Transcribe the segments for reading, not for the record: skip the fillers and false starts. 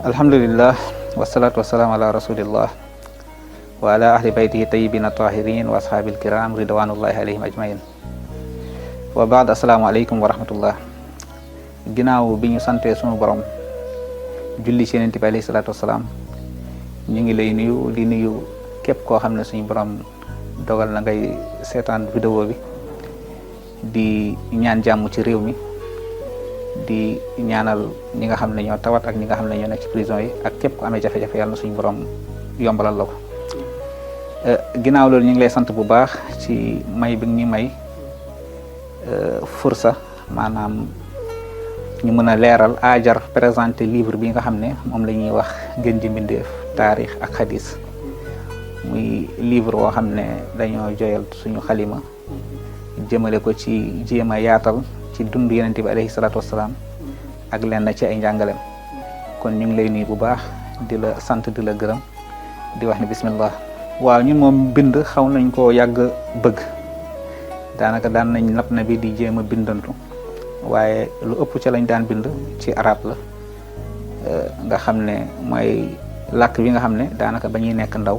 alhamdulillah wasalaatu wasalaam ala rasulillah wa ala ahli baytihi tayyibin tahirin wa ashaabil kiram ridwanullahi alayhim ajmain wa baad assalaamu aleykum wa rahmatullah. ginnaaw bi ñu santee sunu borom julli ci Yonent bi alayhi salaatu wasalaam ñu ngi lay nuyu di nuyu képp koo xam ne suñu borom dogal na ngay seetaan vidéo bi di ñaan jàmm ci réew mi di ñaanal ñi nga xam ne ñoo tawat ak ñi nga xam ne ñoo nekk ci prison yi ak képp ku amee jafe-jafe yàlla na suñu borom yombalal la ko. ginnaaw loolu ñu ngi lay sant bu baax ci may bi ñu may fursa maanaam ñu mën a leeral aajar présenter livre bi nga xam ne moom la ñuy wax Ngën ji Mbindeef taarix ak xadis muy livre woo xam ne dañoo joyal suñu xalima jëmale ko ci jéem a yaatal ci dund Yonent bi alayhi salaatu wasalaam ak lenn ci ay njàngalem. kon ñu ngi lay nuyu bu baax di la sant di la gërëm di wax ni bismillah. waaw ñun moom bind xaw nañ koo yàgg bëgg daanaka daan nañ nap na bi di jéem a bindantu waaye lu ëpp ca lañ daan bind ci arab la nga xam ne mooy làkk bi nga xam ne daanaka ba ñuy nekk ndaw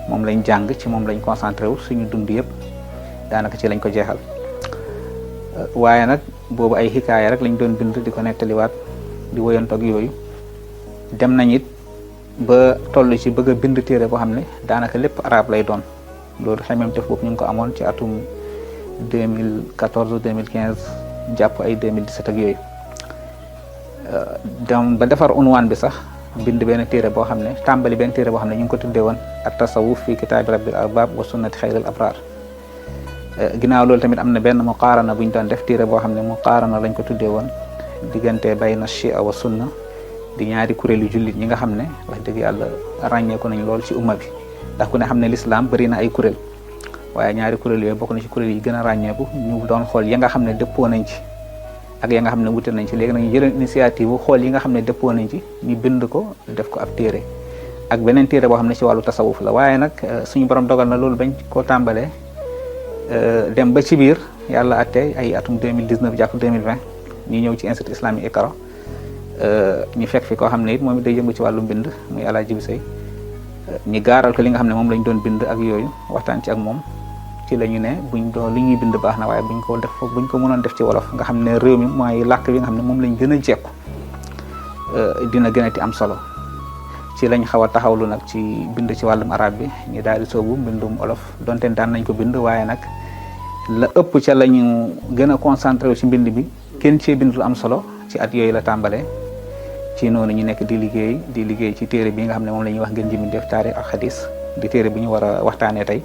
moom lañ jàng ci moom lañ concentré wu suñu dund yëpp daanaka ci lañ ko jeexal. waaye nag boobu ay xikaaya rek lañ doon bind di ko nettaliwaat di woyantoog yooyu dem nañ it ba toll ci bëgg a bind téere boo xam ne daanaka lépp arab lay doon loolu xamem def boobu ñu ngi ko amoon ci atum 2014 2015 jàpp ay 2017 ak yooyu dem ba defar unwaan bi sax bind benn téere boo xam ne tàmbali benn téere boo xam ne ñu ngi ko tuddee woon at tasawuf fi kitaabi rabbil arbab wa sunnati xayril abrar. ginnaaw loolu tamit am na benn muqaarana bu ñu doon def téere boo xam ne muqaarana lañ ko tuddee woon diggante bayna shia wa sunna di ñaari kuréel yu jullit ñi nga xam ne wax dëgg yàlla ràññeeku nañ lool ci umma bi ndax ku ne xam ne l'islam bëri na ay kuréel waaye ñaari kuréel yooyu bokk na ci kuréel yi gën a ràññeeku ñu doon xool ya nga xam ne dëppoo nañ ci ak ya nga xam ne wute nañ ci léegi nag ñu jëlee initiative bu xool yi nga xam ne dëppoo nañ ci ñu bind ko def ko ab téere ak beneen téere boo xam ne ci wàllu tasawuf la waaye nag suñu borom dogal na loolu bañ koo tàmbalee dem ba ci biir yàlla atte ay atum 2019 jàpp 2020 ñu ñëw ci institut islamique Iqra ñu fekk fi koo xam ne it moom it day yëngu ci wàllu mbind muy Alaaji Jibi Sey ñu gaaral ko li nga xam ne moom lañ doon bind ak yooyu waxtaan ci ak moom ci la ñu ne buñ doon li ñuy bind baax na waaye buñ ko mënoon def ci wolof nga xam ne réew mi mooy làkk bi nga xam ne moom lañ gën a jekku dina gën a ti am solo ci lañ xaw a taxawlu nag ci bind ci wàllum arab bi ñu daal di soobu mbindum olof donte daan nañ ko bind waaye nag la ëpp ca la ñu gën a concentré wu ci mbind bi kenn cee bind lu am solo ci at yooyu la tàmbalee ci noonu ñu nekk di liggéey ci téere bi nga xam ne moom la ñuy wax Ngën ji Mbindeef taarix ak xadis di téere bi ñu war a waxtaanee tey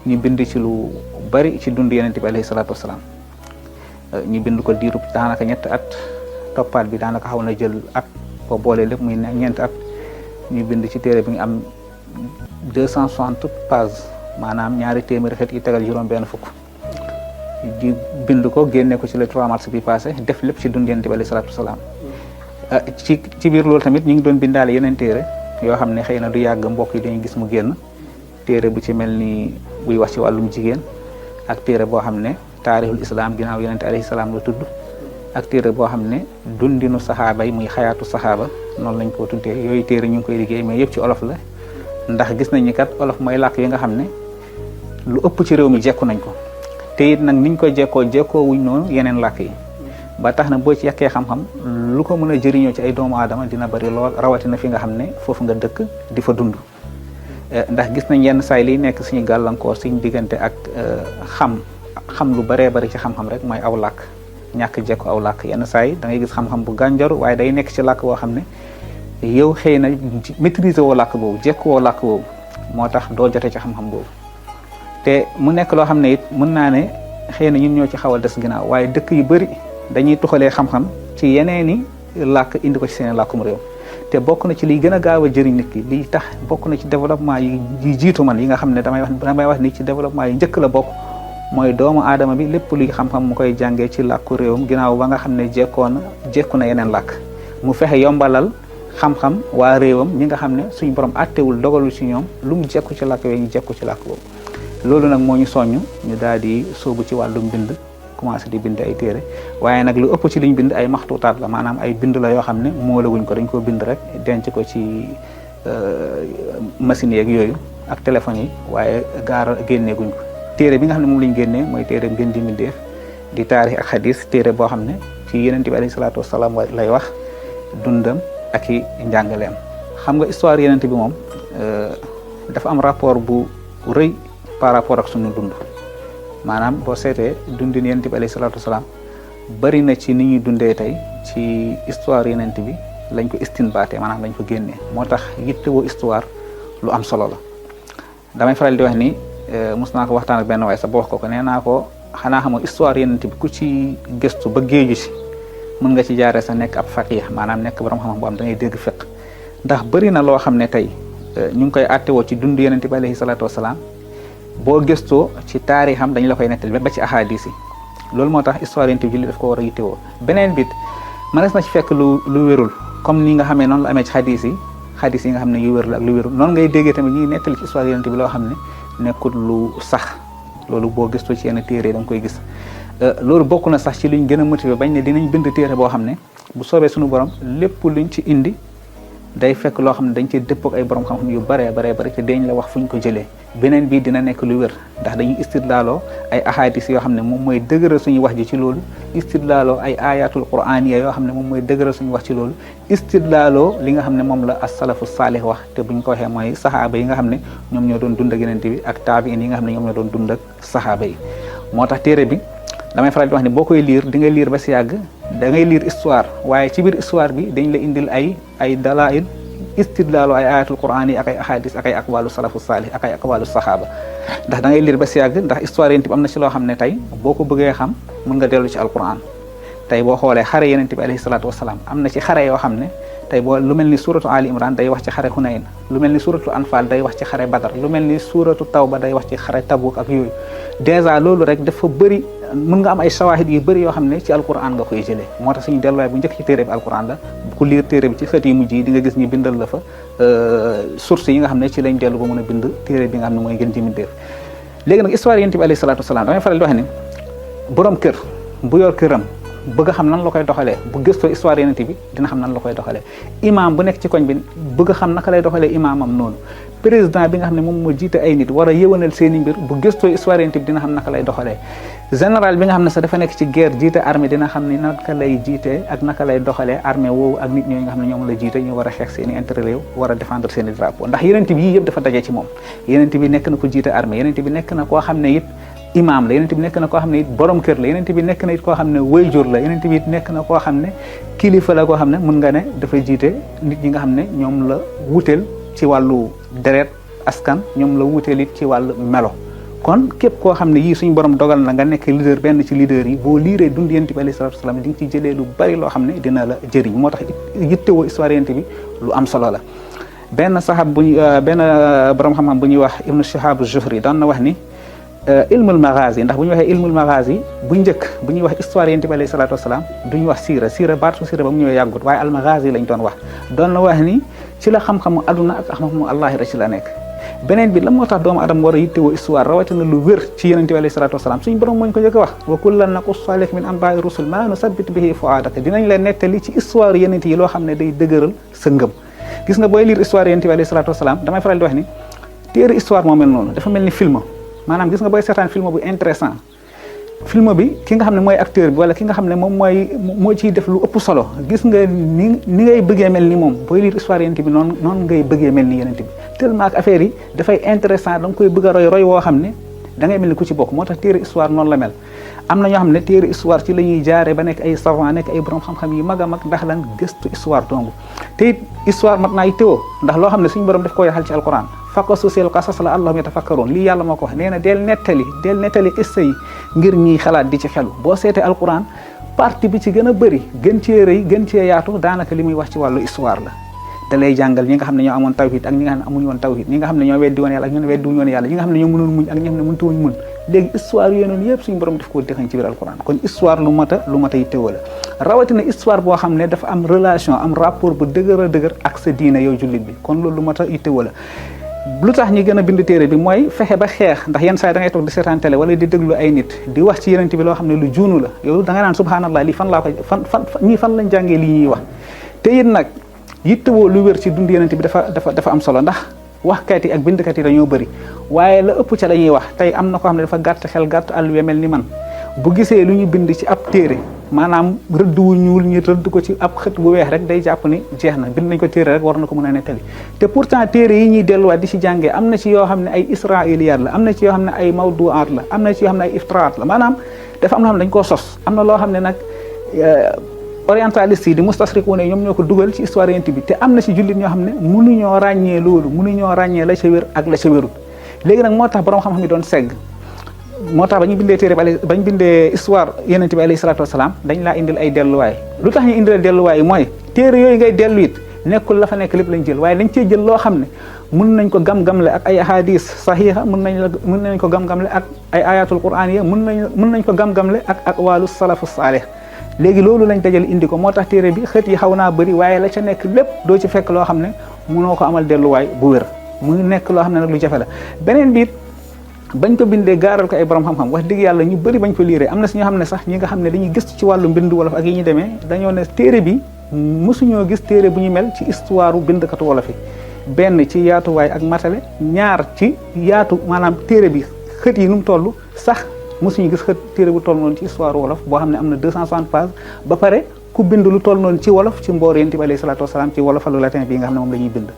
ñu bind ci lu bari ci dund Yonent bi alayhi salaatu wasalaam ñu bind ko diirub daanaka ñetti at toppaat bi daanaka xaw na jël at boo boolee lépp muy ñeenti at ñu bind ci téere bi nga am 260 pages maanaam ñaari téeméeri xët yi tegal juróom benn fukk di bind ko génne ko ci le 3 mars bi passé def lépp ci dund Yonent bi alayhi salaatu wasalaam ci biir loolu tamit ñu ngi doon bindaale yeneen téere yoo xam ne xëy na du yàgg mbokk yi dañuy gis mu génn téere bu ci mel ni buy wax ci wàllum jigéen ak téere boo xam ne taarixul islam ginnaaw Yonent alayhi salaam la tudd ak téere boo xam ne dundinu saxaaba yi muy xayaatu saxaaba noonu lañ ko tuddee yooyu téere ñu ngi koy liggéey mais yëpp ci olof la ndax gis nañ ni kat olof mooy làkk yi nga xam ne lu ëpp ci réew mi jekku nañ ko te it nag niñ ko jekkoo wuñ noonu yeneen làkk yi ba tax na boo ci yàkkee xam-xam lu ko mën a jëriñoo ci ay doomu aadama dina bari lool rawatina fi nga xam ne foofu nga dëkk di fa dund ndax gis nañ yenn saay liy nekk suñu gàllankoor suñu diggante ak xam lu baree bari ci xam-xam rek mooy aw làkk ñàkk jekku aw làkk yenn saay da ngay gis xam-xam bu gànjaru waaye day nekk ci làkk boo xam ne yow xëy na maîtriser woo làkk boobu jekku woo làkk boobu moo tax doo jote ci xam-xam boobu te mu nekk loo xam ne it mën naa ne xëy na ñun ñoo ci xaw a des ginnaaw waaye dëkk yu bari dañuy tuxalee xam-xam ci yeneeni làkk indi ko ci seen làkkum réew te bokk na ci liy gën a gaaw a jëriñ nit ki liy tax bokk na ci développement yi jiitu man yi nga xam ne damay wax ni ci développement yi njëkk la bokk mooy doomu aadama bi lépp luy xam-xam mu koy jàngee ci làkku réewam ginnaaw ba nga xam ne jekku na yeneen làkk mu fexe yombalal xam-xam waa réewam ñi nga xam ne suñu borom àttewul dogalul ci ñoom lu mu jekku ci làkk yooyu ñu jekku ci làkk boobu loolu nag moo ñu soññ ñu daal di sóobu ci wàllum bind commencé di bind ay téere waaye nag lu ëpp ci liñ bind ay maxtuutaat la maanaam ay bind la yoo xam ne moolaguñ ko dañ koo bind rek denc ko ci machines yeeg yooyu ak téléphones yi waaye gaara génneeguñ ko téere bi nga xam ne moom lañ génnee mooy téere ngeen ji mbindéef di taarix ak xadis téere boo xam ne ci Yonent bi alayhi salaatu wasalaam lay wax dundam ak i njàngaleem xam nga histoire Yonent bi moom dafa am rapport bu rëy par rapport ak sunu dund maanaam boo seetee dundin Yonent bi alayhi salaatu wasalaam bari na ci ni ñuy dundee tey ci histoire Yonent bi lañ ko istinbaatee maanaam lañ ko génnee moo tax yittewoo histoire lu am solo la damay faral di wax ni mos naa ko waxtaan ak benn waay sa ba wax ko nee naa ko xanaa xamoo histoire Yonent bi ku ci gëstu ba géeju si mën nga ci jaaree sa nekk ab faqih maanaam nekk borom xam-xam boo am da ngay dégg fiq ndax bëri na loo xam ne tey ñu ngi koy attewoo ci dund Yonent bi alayhi salaatu wasalaam boo gëstoo ci taarixam dañ la koy nettali ba ci ahadis yi loolu moo tax histoire Yonent bi julli daf ko war a yittewoo beneen bit mënees na ci fekk lu wérul comme ni nga xamee noonu la amee ci xadis yi nga xam ne yu wér la ak lu wérul noonu ngay déggee tamit ñuy nettali ci histoire Yonent bi loo xam ne nekkul lu sax loolu boo gëstoo ci yenn téere da nga koy gis loolu bokk na sax ci luñ gën a motiver bañ ne dinañ bind téere boo xam ne bu soobee suñu borom lépp luñ ci indi day fekk loo xam ne dañ cee dëppook ay borom xam-xam yu bare te dañ la wax fuñ ko jëlee beneen bii dina nekk lu wér ndax dañuy istidlaaloo ay ahadis yoo xam ne moom mooy dëgëral suñu wax ji ci loolu istidlaaloo ay ayatul qur'aniya yoo xam ne moom mooy dëgëral suñu wax ci loolu istidlaaloo li nga xam ne moom la as-salafu saalih wax te buñ ko waxee mooy saxaaba yi nga xam ne ñoom ñoo doon dund ak Yonent bi ak taabiin yi nga xam ne ñoom ñoo doon dund ak saxaaba yi moo tax téere bi damay faral di wax ne boo koy liir di nga liir ba si yàgg da ngay liir histoire waaye ci biir histoire bi dañ la indil ay dalail istidlaalu ay ayatul quran yi ak ay ahadis ak ay aqwalu salafu salih ak ay aqwalu saxaaba ndax da ngay liir ba si yàgg ndax histoire Yonent bi am na ci loo xam ne tey boo ko bëggee xam mën nga dellu ci alquran tey boo xoolee xare Yonent bi alayhi salaatu wasalaam am na ci xare yoo xam ne tey boo lu mel ni suratu Ali Imran day wax ci xare Hunayn lu mel ni suratu Anfal day wax ci xare Badar lu mel ni suratu Tawba day wax ci xare Tabuk ak yooyu dèjà loolu rek dafa bëri mën nga am ay shawahid yu bëri yoo xam ne ci alquran nga koy jëlee moo tax suñu delluwaay bu njëkk ci téere bi alquran la ku liir téere bi ci xët yi mujj yi di nga gis ñu bindal la fa source yi nga xam ne ci lañ dellu ba mën a bind téere bi nga xam ne mooy gën ji mbindéef léegi nag histoire Yonent bi alayhi salaatu wasalaam damay faral di wax ne borom kër bu yor këram bëgg a xam nan la koy doxalee bu gëstoo histoire Yonent bi dina xam nan la koy doxalee imam bu nekk ci koñ bi bëgg a xam naka lay doxalee imamam noonu président bi nga xam ne moom moo jiite ay nit war a yëwanal seen i mbir bu gëstoo histoire Yonent bi dina xam naka lay doxalee général bi nga xam ne sax dafa nekk ci guerre jiite armée dina xam ni naka lay jiite ak naka lay doxalee armée woowu ak nit ñooñu nga xam ne ñoom la jiite ñu war a xeex seen i intérêt réew war a défendre seen i drapeau ndax Yonent bi yii yëpp dafa daje ci moom Yonent bi nekk na ko jiite armée Yonent bi nekk na koo xam ne it imam la Yonent bi nekk na koo xam ne it borom kër la Yonent bi nekk na it koo xam ne wayjur la Yonent bi it nekk na koo xam ne kilifa la koo xam ne mën nga ne dafa jiite nit ñi nga xam ne ñoom la wuteel ci wàllu deret askan ñoom la wuteel it ci wàllu melo kon képp koo xam ne yii suñu borom dogal na nga nekk leader benn ci leader yi boo liiree dund Yonent bi alayhi salaatu wasalaam di nga ci jëlee lu bari loo xam ne dina la jëriñ moo tax yittewoo histoire Yonent bi lu am solo la benn saxaab benn borom xam-xam bu ñuy wax Ibnu Shihab az-Zuhri daan na wax ni ilmul maghazi ndax bu ñu waxee ilmul maghazi bu njëkk bu ñuy wax histoire Yonent bi alayhi salaatu wasalaam duñu wax siira baatu siira ba mu ñëwee yàggut waaye al maghazi lañ doon na wax ni ci la xam-xamu aduna ak xam-xamu àllaaxira ci la nekk beneen bi lan moo tax doomu adama war a yittewoo histoire rawatina lu wér ci Yonent bi alayhi salaatu wasalaam suñu borom moo ñu ko njëkk a wax wa kullan naqussu alayka min anbaa'i rusul maa nusabbit bihi fu'aadaka dinañ la nettali ci histoire Yonent yi loo xam ne day dëgëral sa ngëm gis nga booy lire histoire Yonent bi alayhi salaatu wasalaam damay faral di wax ni téere histoire moo mel noonu dafa mel ni film maanaam gis nga booy seetaan film bu intéressant film bi ki nga xam ne mooy acteur bi wala ki nga xam ne moom moo ciy def lu ëpp solo gis nga ni ngay bëggee mel ni moom booy lire histoire Yonent bi noonu ngay bëggee mel ni Yonent bi tellement ak affaire yi dafay intéressant da nga koy bëgg a roy woo xam ne da ngay mel ni ku ci bokk moo tax téere histoire noonu la mel am na ñoo xam ne téere histoire ci la ñuy jaare ba nekk ay savant nekk ay borom xam-xam yi mag a mag ndax lan gëstu histoire dong te it histoire mat naa yittewoo ndax loo xam ne suñu borom daf ko yaxal ci alquran faqasussil qasas la allahum yatafakkarun lii yàlla moo ko wax nee na del nettali essai yi ngir ñiy xalaat di ci xelu boo seetee alquran partie bi ci gën a bëri gën cee rëy gën cee yaatu daanaka li muy wax ci wàllu histoire la da lay jàngal ñi nga xam ne ñoo amoon tawhid ak ñi nga xam ne amuñu woon tawhid ñi nga xam ne ñoo weddi woon yàlla ak ñi weddi wuñu woon yàlla ñi nga xam ne ñoo mënoon muñ ak ñi nga xam ne mëntu wuñ muñ léegi histoire yooyu noonu yëpp suñu borom daf koo dexañ ci biir alquran kon histoire lu mat a yittewoo la rawatina histoire boo xam ne dafa am relation am rapport bu dëgër a dëgër ak sa diine yow jullit bi kon loolu lu mat a yittewoo la lu tax ñi gën a bind téere bi mooy fexe ba xeex ndax yenn saa yi da ngay toog di seetaan télé wala di déglu ay nit di wax ci yeneen bi loo xam ne lu juunu la yow da nga naan subhanallah lii fan laa ko ñii fan lañ jàngee lii ñuy wax te it nag yittewoo lu wér ci dund yeneen bi dafa am solo ndax waxkat yi ak bindkat yi dañoo bëri waaye la ëpp ca la ñuy wax tey am na ko xam ne dafa gàtt xel gàtt àll wi mel ni man bu gisee lu ñu bind ci ab téere maanaam rëdd wu ñuul ñu rëdd ko ci ab xët bu weex rek day jàpp ni jeex na bind nañ ko téere rek war na ko mën a nettali te pourtant téere yi ñuy delluwaat di ci jàngee am na ci yoo xam ne ay israiliyaat la am na ci yoo xam ne ay mawduaat la am na ci yoo xam ne ay iftiraat la maanaam dafa am loo xam ne dañ koo sos am na loo xam ne nag orientaliste yi di mustasriku ne ñoom ñoo ko dugal ci histoire yent bi te am na ci jullit ñoo xam ne mënuñoo ràññee loolu mënuñoo ràññee la ca wér ak la ca wérul léegi nag moo tax borom xam-xam yi doon segg moo tax ba ñu bindee téere ba ñu bindee histoire yonent bi alayhi salaatu wasalaam dañ laa indil ay delluwaay lu tax ñu indil delluwaay yi mooy téere yooyu ngay dellu it nekkul la fa nekk lépp lañ jël waaye dañ cee jël loo xam ne mun nañ ko gam-gamle ak ay ahadis sahiha mun nañ ko gam-gamle ak ay ayatul qur'aniya mun nañ ko gam-gamle ak aqwalu salafu salih léegi loolu lañ dajal indi ko moo tax téere bi xët yi xaw naa bëri waaye la ca nekk lépp doo ci fekk loo xam ne mënoo ko amal delluwaay bu wér mu nekk loo xam ne nag lu jafe la beneen biit bañ ko bindee gaaral ko ay borom xam-xam wax dëgg yàlla ñu bëri bañ ko liiree am na si ñoo xam ne sax ñi nga xam ne dañuy gëstu ci wàllu mbind wolof ak yi ñu demee dañoo ne téere bi mosuñoo gis téere bu ñu mel ci histoire bindkatu wolof yi benn ci yaatuwaay ak matale ñaar ci yaatu maanaam téere bi xët yi nu mu toll sax mosuñu gis xët téere bu toll noonu ci histoire wolof boo xam ne am na 260 pages ba pare ku bind lu toll noonu ci wolof ci mboor yonent bi alayhi salaatu wasalaam ci wolofalu latin bi nga xam ne moom la ñuy bind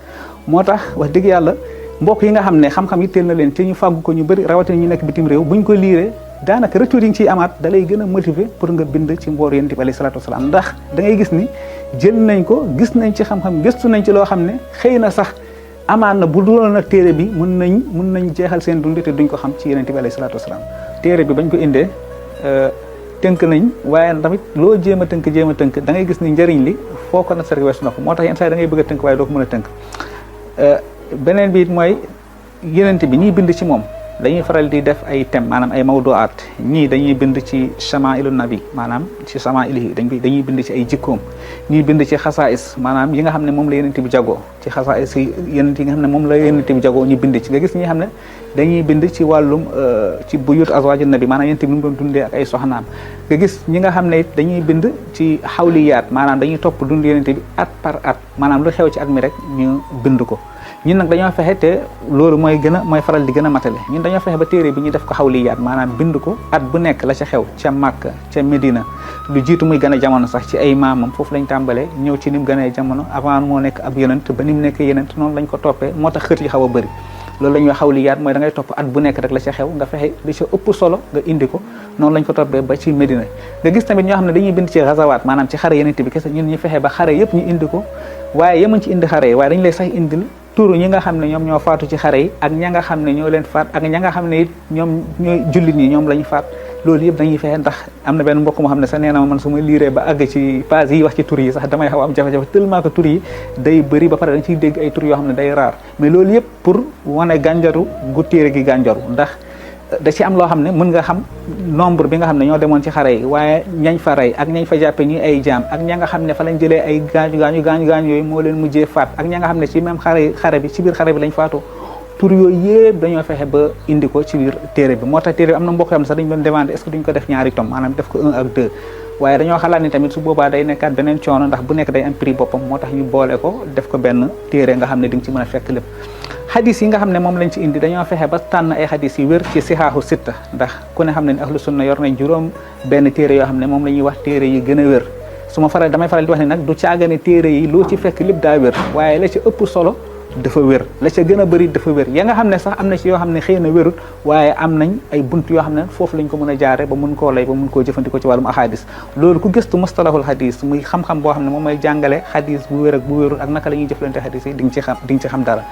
moo tax wax dëgg yàlla mbokk yi nga xam ne xam-xam yitteel na leen te ñu fàggu ko ñu bëri rawatina ñu nekk bitim réew buñ ko liiree daanaka retour yi nga ciy amaat da lay gën a motiver pour nga bind ci mboor yonent bi alayhi salaatu wasalaam ndax da ngay gis ni jël nañ ko gis nañ ci xam-xam gëstu nañ ci loo xam ne xëy na sax amaan na bu duloon nag téere bi mun nañ jeexal seen dund te duñ ko xam ci yonent bi alayhi salaatu wasalaam téere bi bañ ko indee tënk nañ waaye tamit loo jéem a tënk da ngay gis ni njëriñ li foo ko na sar weesu na ko moo tax yenn saa yi da ngay bëgg a tënk waaye doo ko mën a tënk beneen bi it mooy yenent bi ñiy bind ci moom dañuy faral di def ay thème maanaam ay mawduaat ñii dañuy bind ci shamailu nabi maanaam ci shamailihi dañuy bind ci ay jikkoom ñii bind ci xasaais maanaam yi nga xam ne moom la yenent bi jagoo ci xasaais yi yenent yi nga xam ne moom la yenent bi jagoo ñu bind ci nga gis ñi xam ne dañuy bind ci wàllum ci buyut azwaajin nabi maanaam yenent bi nu mu doon dundee ak ay soxnaam nga gis ñi nga xam ne it dañuy bind ci xawliyaat maanaam dañuy topp dund yenent bi at par at maanaam lu xew ci at mi rek ñu bind ko ñun nag dañoo fexe te loolu mooy faral di gën a matale ñun dañoo fexe ba téere bi ñu def ko xawliyaat maanaam bind ko at bu nekk la ca xew ca Makka ca Medina lu jiitu muy gën a jamono sax ci ay maamam foofu lañ tàmbalee ñëw ci ni mu gënee jamono avant moo nekk ab yonent ba ni mu nekkee yonent noonu lañ ko toppee moo tax xët yi xaw a bëri loolu la ñuy wax xawliyaat mooy da ngay topp at bu nekk rek la ca xew nga fexe li ca ëpp solo nga indi ko noonu lañ ko toppee ba ci Medina nga gis tamit ñoo xam ne dañuy bind ci gazawaat maanaam ci xare yonent bi kese ñun ñu fexe ba xare yëpp ñu indi ko waaye yemuñ ci indi xare yi waaye dañ lay sax indil turu ñi nga xam ne ñoom ñoo faatu ci xare yi ak ña nga xam ne ñoo leen faat ak ña nga xam ne it ñoom ñooy jullit ñi ñoom la ñu faat loolu yëpp dañuy fexe ndax am na benn mbokk moo xam ne sax nee na ma man su ma liiree ba àgg ci page yi wax ci tur yi sax damay xaw am jafe-jafe tellement que tur yi day bëri ba pare dañ ciy dégg ay tur yoo xam ne day raar mais loolu yëpp pour wane gànjaru gu téere gi gànjaru ndax da ci am loo xam ne mën nga xam nombre bi nga xam ne ñoo demoon ci xare yi waaye ñañ fa rey ak ñañ fa jàppe ñi ay jaam ak ña nga xam ne fa lañ jëlee ay gaañu yooyu moo leen mujjee faat ak ña nga xam ne ci même xare bi ci biir xare bi lañ faatoo tur yooyu yëpp dañoo fexe ba indi ko ci biir téere bi moo tax téere bi am na mbokk yoo xam ne sax dañu doon demandé est-ce que duñ ko def ñaari tome maanaam def ko 1 ak 2 waaye dañoo xalaat ni tamit su boobaa day nekkaat beneen coono ndax bu nekk day am prix boppam moo tax ñu boole ko def ko benn téere nga xam ne di nga ci mën a fekk lépp xadis yi nga xam ne moom lañ ci indi dañoo fexe ba tànn ay xadis yu wér ci sihaahu sitta ndax ku ne xam ne ni ahlu sunna yor nañ juróom benn téere yoo xam ne moom la ñuy wax téere yi gën a wér damay faral di wax ne nag du caagane téere yi loo ci fekk lépp daa wér waaye la ci ëpp solo dafa wér la ca gën a bëri dafa wér ya nga xam ne sax am na ci yoo xam ne xëy na wérut waaye am nañ ay bunt yoo xam ne foofu lañ ko mën a jaare ba mun koo lay ba mun koo jëfandikoo ci wàllum ahadis loolu ku gëstu mustalahul hadis muy xam-xam boo xam ne moom mooy jàngale hadis bu wér ak bu wérut ak naka la ñuy jëflante hadis yi di nga ci xam dara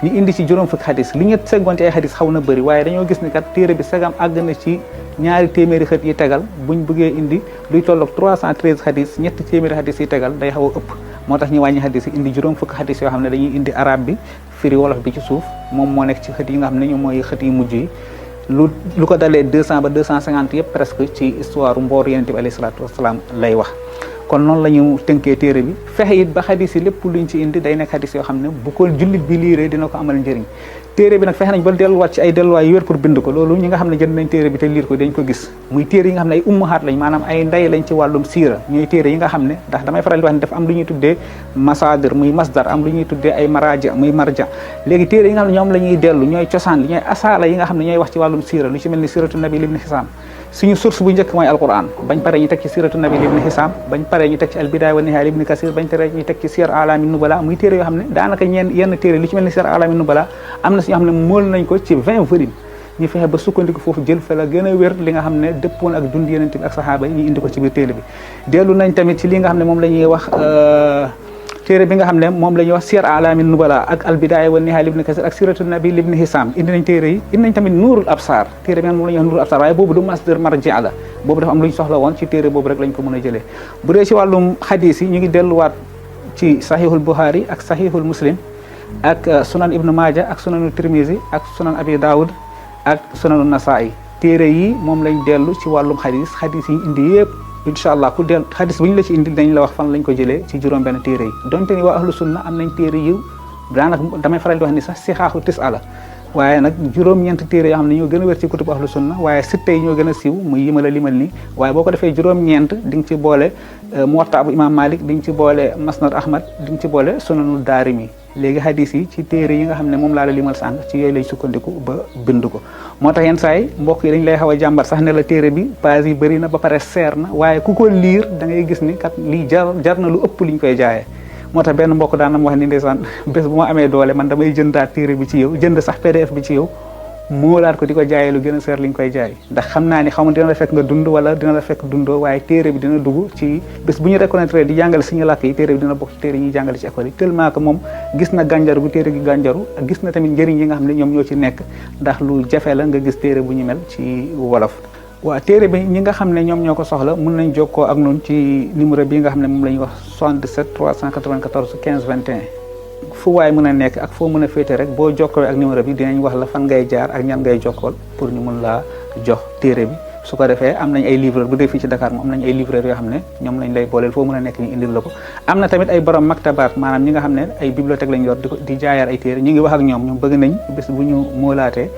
ñu indi ci juróom fukki hadis li ñu seggoon ci ay hadis xaw na bëri waaye dañoo gis ni kat téere bi segam àgg na ci ñaari téeméeri xët yi tegal buñ bëggee indi luy tolloog 313 hadis ñetti téeméeri hadis yi tegal day xaw a ëpp moo tax ñu wàññi hadis yi indi juróom fukki hadis yoo xam ne dañuy indi arab bi firi wolof bi ci suuf moom moo nekk ci xët yi nga xam ne ñoom mooy xët yi mujj yi lu ko dalee 200 ba 250 yëpp presque ci histoire mboor yonent bi alayhi salaatu wasalaam lay wax kon noonu la ñu tënkee téere bi fexe it ba xadis yi lépp luñ ci indi day nekk xadis yoo xam ne bu ko jullit bi liiree dina ko amal njëriñ téere bi nag fexe nañ ba delluwaat ci ay delluwaay yu wér pour bind ko loolu ñi nga xam ne jënd nañ téere bi te liir ko dañ ko gis muy téere yi nga xam ne ay ummahaat lañ maanaam ay ndey lañ ci wàllum siira ñooy téere yi nga xam ne ndax damay faral di wax ne dafa am lu ñuy tuddee masaadir muy masdar am lu ñuy tuddee ay maraja muy marja léegi téere yi nga xam ne ñoom la ñuy dellu ñooy cosaan li ñooy asaala yi nga xam ne ñooy wax ci wàllum siira lu ci mel ni siratu nabi ibn Hisaam suñu source bu njëkk mooy alquran bañ pare ñu teg ci siratu nabi ibn Hisaam bañ pare ñu teg ci albidaaya wa nihaaya ibn Kasir bañ pare ñu teg ci siyar alamin nubala muy téere yoo xam ne daanaka yenn téere lu ci mel ni siyar alamin nubala am na si ñoo xam ne mool nañ ko ci 20 volumes ñu fexe ba sukkandiku foofu jël fa la gën a wér li nga xam ne dëppoon ak dund Yonent bi ak saxaaba yi ñu indi ko ci biir téere bi dellu nañ tamit ci li nga xam ne moom la ñuy wax téere bi nga xam ne moom la ñuy wax siyar alamin nubala ak albidaaya wa nihaaya ibn Kasir ak siratu nabi ibn Hisaam indi nañ téere yi indi nañ tamit nuurul absar téere bi nga xam ne moom la ñuy wax nuurul absar waaye boobu du masdar marji' la boobu dafa am lu ñu soxla woon ci téere boobu rek lañ ko mën a jëlee bu dee ci wàllum xadis yi ñu ngi delluwaat ci sahihul Bukhari ak sahihul Muslim ak sunan ibnu Maaja ak sunanu Tirmizi ak sunan Abi Daawud ak sunanu Nasaa'i téere yi moom lañ dellu ci wàllum xadis yi ñu indi yëpp incha allah ku dellu xadis bu ñu la ci indi dañ la wax fan lañ ko jëlee ci juróom-benn téere yi donte ni waa ahlu sunna am nañ téere yu daanaka damay faral di wax ni sax si xaaxu tis'a waaye nag juróom-ñeent téere yoo xam ne ñoo gën a wér ci kutub ahlu sunna waaye sitte yi ñoo gën a siiw muy yima la limal nii waaye boo ko defee juróom-ñeent di nga ci boole Muwatta bu imam Malik di nga ci boole Masnad Ahmad di nga ci boole Sunanu Daarimi léegi hadis yi ci téere yi nga xam ne moom laa la limal sànq ci yooyu lay sukkandiku ba bind ko moo tax yenn saa yi mbokk yi dañ lay xaw a jàmbar sax ne la téere bi page yi bëri na ba pare seer na waaye ku ko liir da ngay gis ni kat lii jar na lu ëpp liñ koy jaayee moo tax benn mbokk daan na ma wax ni ndeysaan bés bu ma amee doole man damay jëndaat téere bi ci yow jënd sax PDF bi ci yow moolaat ko di ko jaayee lu gën a seer li ñu koy jaay ndax xam naa ni xaw ma dina la fekk nga dund wala dina la fekk dundoo waaye téere bi dina dugg ci bés bu ñu reconnaître di jàngale suñu làkk yi téere bi dina bokk ci téere yi ñuy jàngale ci école yi tellement que moom gis na gànjaru gu téere gi gànjaru gis na tamit njëriñ yi nga xam ne ñoom ñoo ci nekk ndax lu jafe la nga gis téere bu ñu mel ci wolof waaw téere bi ñi nga xam ne ñoom ñoo ko soxla mën nañ jokkoo ak ñun ci numéro bi nga xam ne moom la ñuy wax 77 394 15 21 fu waay mën a nekk ak foo mën a féete rek boo jokkoo ak numéro bi dinañ wax la fan ngay jaar ak ñan ngay jokkool pour ñu mën laa jox téere bi su ko defee am nañ ay livreur bu dee fii ci Dakar moom am nañ ay livreur yoo xam ne ñoom lañ lay booleel foo mën a nekk ñu indil la ko am na tamit ay borom maktabaat maanaam ñi nga xam ne ay bibliothèque lañ yor di jaayaat ay téere ñu ngi wax ak ñoom bëgg nañ bés bu ñu moolaatee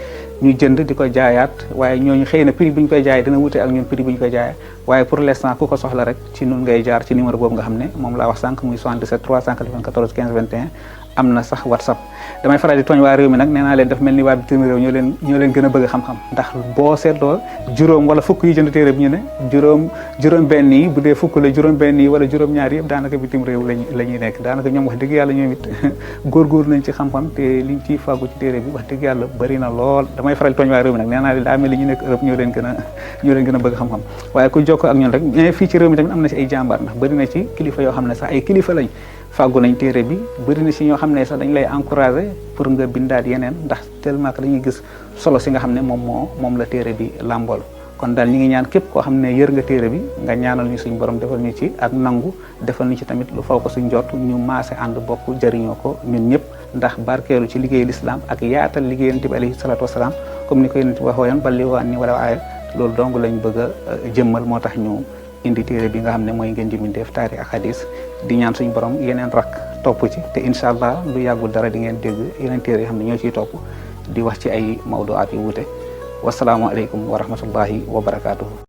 ñu jënd di ko jaayaat waaye ñooñu xëy na prix bu ñu koy jaayee dina wute ak ñun prix bu ñu koy jaayee waaye pour l'instant ku ko soxla rek ci nun ngay jaar ci numéro boobu nga xam ne moom laa wax sànq muy 77 394 15 21 am na sax WhatsApp damay faral di tooñ waa réew mi nag nee naa leen daf mel ni waa bitim réew ñoo leen gën a bëgg xam-xam ndax boo seetloo juróom wala fukk yi jënd téere bi ñu ne juróom benn yi bu dee fukk la juróom benn yi wala juróom ñaar yëpp daanaka bitim réew la ñuy nekk daanaka ñoom wax dëgg yàlla ñoom it góorgóor nañ ci xam-xam te liñ ciy fàggu ci téere bi wax dëgg yàlla bëri na lool damay faral di tooñ waa réew mi nag nee naa leen daa mel ni ñu nekk Europe ñoo leen gën a bëgg xam-xam waaye ku jokkoo ak ñun rek mais fii ci réew mi tamit am na ci ay jàmbaar ndax bëri na ci kilifa yoo xam ne sax ay kilifa lañ fàggu nañ téere bi bëri na si ñoo xam ne sax dañ lay encouragé pour nga bindaat yeneen ndax tellement que dañuy gis solo si nga xam ne moom la téere bi làmbool kon daal ñi ngi ñaan képp koo xam ne yër nga téere bi nga ñaanal ñu suñu borom defal ñu ci ak nangu defal ñu ci tamit lu faw ko suñ jot ñu maase ànd bokk jëriñoo ko ñun ñëpp ndax barkeelu ci liggéey l'islam ak yaatal liggéey yonent bi alayhi salaatu wasalaam comme ni ko yonent bi waxoo yoon balli wa ni wala aaya loolu dong lañ bëgg a jëmmal moo tax ñu indi téere bi nga xam ne mooy ngeen ji mindeef taarix ak hadis di ñaan suñu borom yeneen rak topp ci te incha allah lu yàggul dara di ngeen dégg yeneen téere yoo xam ne ñoo ciy topp di wax ci ay mawduaat yu wuute wasalaamualeykum wa rahmatullahi wa barakaatuhu